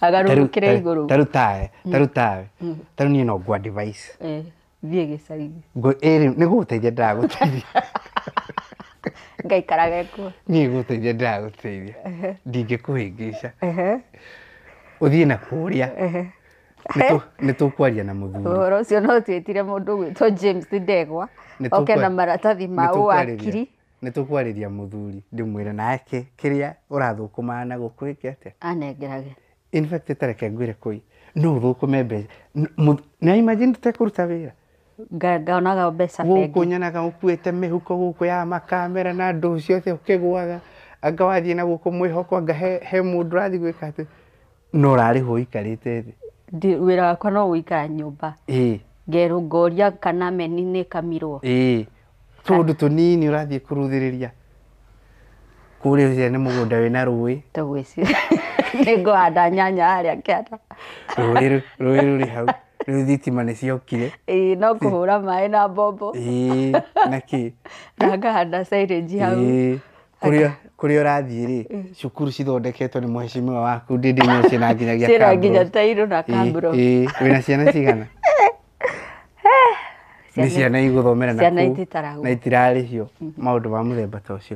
Agarũrũkĩre igũrũ. Tarĩu tawe, tarĩu tawe, tarĩu niĩ no ngwa device. Eh, thiĩ gĩcagi. Ĩrĩ nĩ gũgũteithia ndĩragũteithia. Ngaikarage kuo. Niĩ gũteithia ndĩragũteithia, ndingĩkũhĩngĩca. Ũthiĩ na kũrĩa. Nĩ tũkwaria na mũthuri. Ũhoro ũcio no twĩtire mũndũ ũgwĩtwo James Ndegwa Nĩ oke na maratathi ma nĩ tũkwarĩria- ũwakiri. Nĩ tũkwarĩria mũthuri, ndĩmwĩre nake kĩrĩa ũrathũkũma na gũkũ ĩke atĩa. Anengerage. In fact, tareke ngwĩre, kũi no ũthũkũme mbeca. Na imagine tũtekũruta wĩra. Ngaonaga mbeca gũkũ bengi. Nyonaga ũkuĩte mĩhuko gũkũ ya makamera na ndũ ciothe ũkĩgũaga, anga wathiĩ na gũkũ mwĩhoko, anga he mũndũ ũrathiĩ gwĩka atĩ no ũrarĩhwo ũikarĩte thĩ. Wĩra wakwa no gũikara nyũmba. Ngerwo ngoria kana meni nĩ ĩkamirwo. Ĩĩ, tũũndũ tũnini ũrathiĩ kũrũthĩrĩria kũrĩa ũcio nĩ mũgũnda wĩna rũĩ. Tũgwĩciria nĩ ngũhanda nyanya harĩa kĩanda. Rũĩ rũrĩ hau rĩu, thitima nĩ ciokire. Ĩĩ, no kũhũra maĩ na mbombo. Ĩĩ, na kĩ. Na ngahanda silage hau. Ĩĩ, kũrĩa ũrathiĩ rĩ, cukuru cithondeketwo nĩ mheshimiwa waku Ndindi Nyoro, ciĩna nginyagia Ciĩna nginya cabros. tairo na cabro. Ĩĩ, wĩna ciana cigana? Nĩ ciana igũthomera na Ciana kũu, ititaragwo. Na itirarĩhio maũndũ ma mũthemba ta ũcio.